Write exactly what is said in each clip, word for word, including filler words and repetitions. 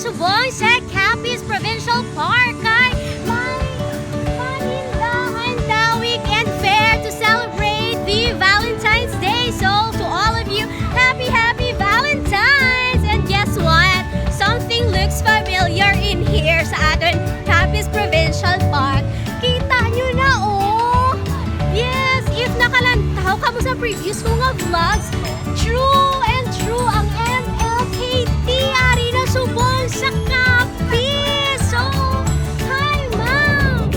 Subong sa Capiz Provincial Park kay may panindahan tawig and fair to celebrate the Valentine's Day. So, to all of you, happy, happy Valentine's! And guess what? Something looks familiar in here sa aton Capiz Provincial Park. Kita nyo na, oh! Yes, if nakalantaw kamo sa previous ko nga vlogs, true and true ang M L K T ari na subong sa Capiz. So, hi, ma'am!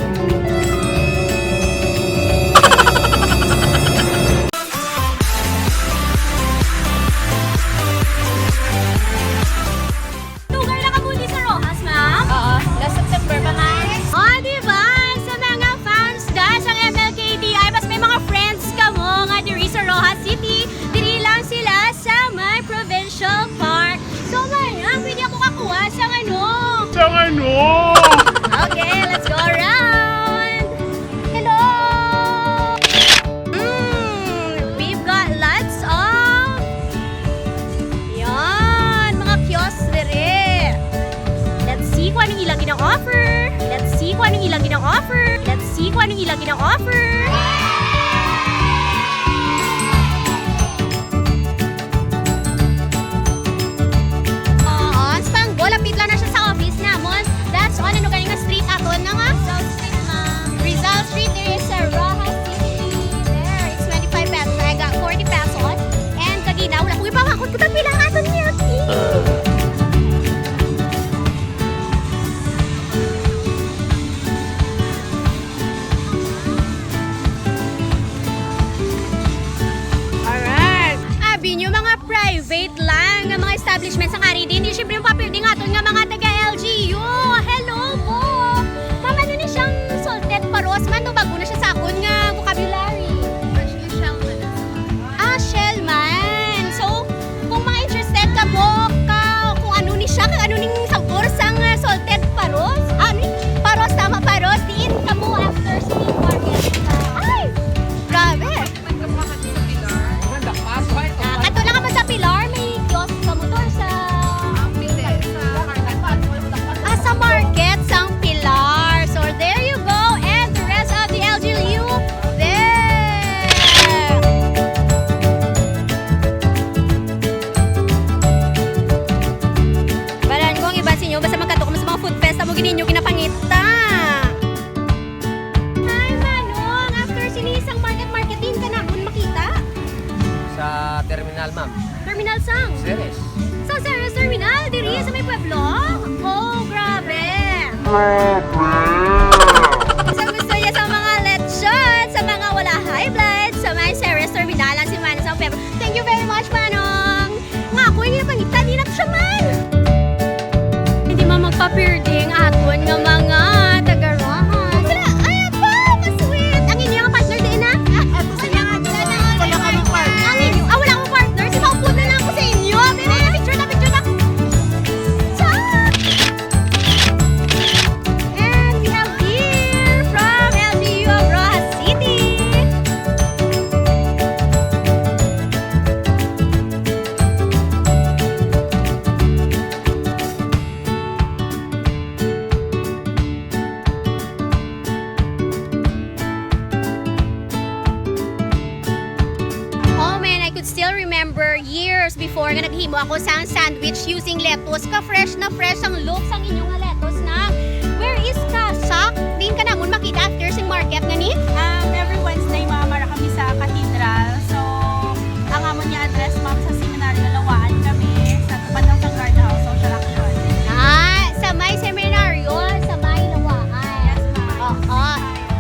Lugar na kamo ni sa Roxas, ma'am? Oo, last September pa man. O, di ba? Sa mga fans da sang M L K T I, mas may mga friends kamo nga diri sa Roxas City. Diri lang sila sa may Provincial Park. So, man, ah, pwede ako kakuha sa ano? Sa ano? Okay, let's go around. Hello! Mm, we've got lots of, yan, mga kiosk diri. Let's see kung anong ilang ginang offer. Let's see kung anong ilang ginang offer. Let's see kung anong ilang ginang offer. Oo, sa Tanggol, lapit lang na siya sa office namon. That's on, ano gani nga street aton na nga? Rizal Street, ma'am. Rizal Street, there is a Roxas City. There, it's twenty-five pesos. I got forty pesos. And kagina, wala ko ipamangkot ko, tapila ang aton milk tea. Alright. Abi nyo, mga private lang nga mga establishments ang ari din. Di, syempre, yung papel din aton nga mga taga L G U. Hello po! Ma'am, ano ni siyang salted paros man? No, bago na siya sa akon nga vocabulary. Actually, shell na na. Ah, shell man. So, kung mga interested ka po, ka, kung ano ni siya, kung ano ning sabor sang, ah, salted paros, ah, ano ni? Paros, tama, paros. Diin ka mo after sa market. Ay! Grabe! Ah, kato lang naman sa Pilar, may kiosk ka mo doon sa, ah, sa market sang Pilar. So, there you go. And the rest of the L G U, there. Balaan ko ang iba sa inyo, basta magkadto kamo sa mga food fest, amo gid ninyo ginapangita. Hi, Manong! After sini sang market, market din ka naman makita? Sa terminal, ma'am. Terminal sang? Ceres. Sa Ceres Terminal, diri Ah. sa may pueblo? Oh, grabe! Sa gusto niya sa mga lechon, sa mga wala high blood, sa may Ceres Terminal, ang si Manong sang pueblo. Thank you very much, Manong! Nga ako, hindi na pangita, di na siya man. Hindi man magpapirding aton nga mga taga-Roxas. Wala, ay, apa, ka-sweet. Ang inyo nga partner, di na? Wala kami partner. Ang inyo, ah, wala akong partner. Si maupo na lang ako sa inyo. Dali na, picture na, picture na. Char! And we have beer from L G U of Roxas City. Oh man, I could still remember years before nga naghimo ako sang sandwich using lettuce. Ka-fresh na fresh ang look sang inyo nga lettuce na. Where is ka, Sak? Diin ka namon makita after sing market nga ni? Um, every Wednesday, ma'am, ara kami sa Cathedral. So, ang amon nga address, ma'am, sa Seminario Lawaan kami, sa tupad lang sa guardhouse, social action. Ah, sa may Seminario, sa may Lawaan. Yes, ma'am. Oo.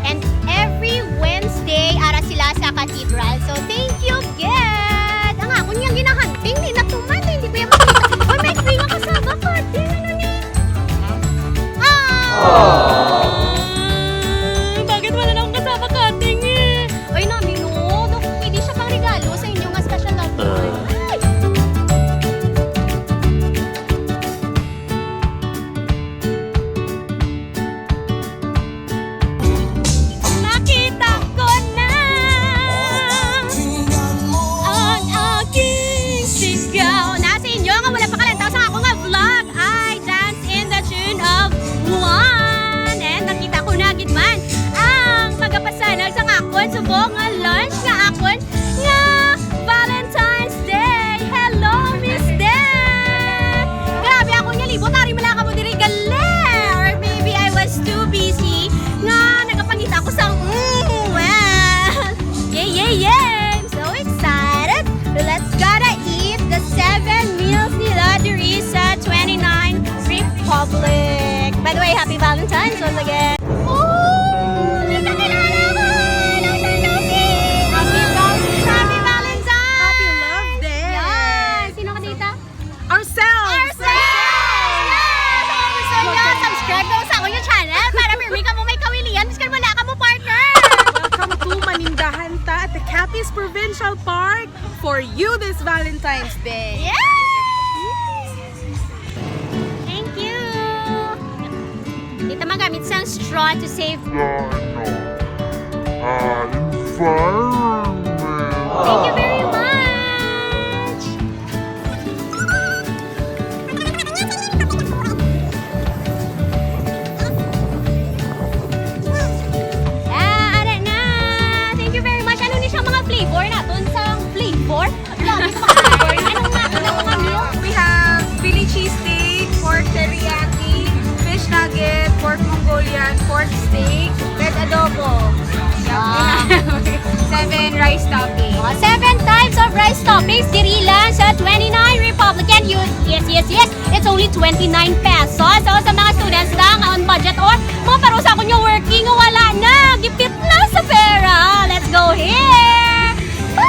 And every Wednesday, ara sila sa Cathedral. So, thank you, Ged! Ang akon nga ginahunting, di natuman, hindi ko yan makita. Uy, may free nga kasama, Karding, ano ni? Again. Oh! May kakilala ko! Long time no see! Happy Valentine's! Happy Valentine's! Happy Love Day! Yes! Sino ka dito? Ourselves! Ourselves! Yes! Kung gusto nyo, subscribe kayo sa akong channel para pirmi kamo may kawilian, biskan wala kamo partner! Welcome to Manindahan Ta at the Capiz Provincial Park for you this Valentine's Day. Yes! Thank you! Kita magamit sang straw to save. Ano? Ah, environment. Thank you very much! Ah, ara na! Thank you very much. Ano ni siya mga flavor naton sa flavor? Grabe sa mga flavor. Anong nga, ano nga meal? We have Philly cheesesteak, pork teriyaki, fish nugget, pork Mongolian, pork steak, red adobo. Wow. Seven rice toppings. Oh, seven types of rice toppings, diri lang sa twenty-nine Republican Youth. Yes, yes, yes. It's only twenty-nine pesos. So, sa mga students lang on budget or mga parusa ko nyo working, wala na. Gipit na sa pera. Let's go here. Ah!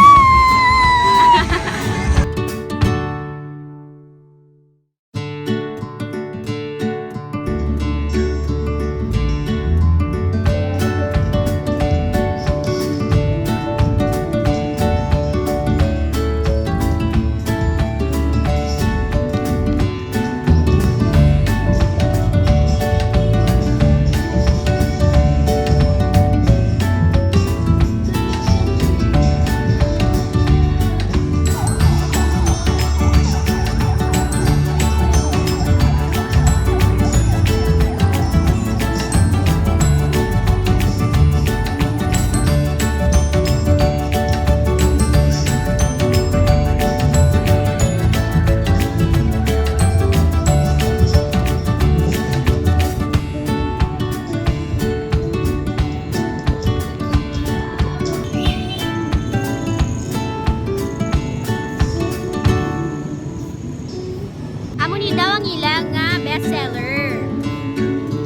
Amo ni daw ang ila nga bestseller.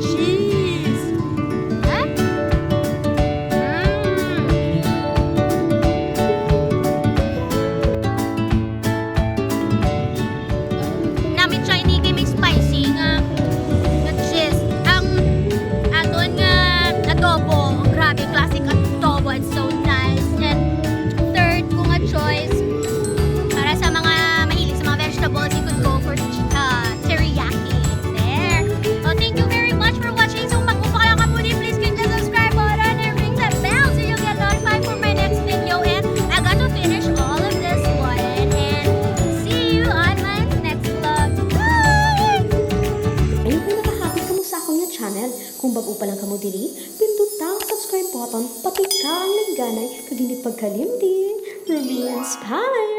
Cheese! Ha? Mm. Namin siya ini kay may spicy nga, nga cheese. Ang aton nga adobo, grabe, classic adobo. It's so nice. And third ko nga choice, para sa mga mahilig sa mga vegetables, you could go for, uh, teriyaki. There. Oh, thank you very much for watching. So, kung bago pa lang kamo diri, please click the subscribe button and ring the bell so you'll get notified for my next video. And I got to finish all of this one. And see you on my next vlog. Bye! Ay, kung nakahapit kamo sa akong nga channel, kung bag-o pa lang kamo diri, pinduta ang subscribe button, patika ang lingganay, kag hindi pagkalimti, Romine's Palace!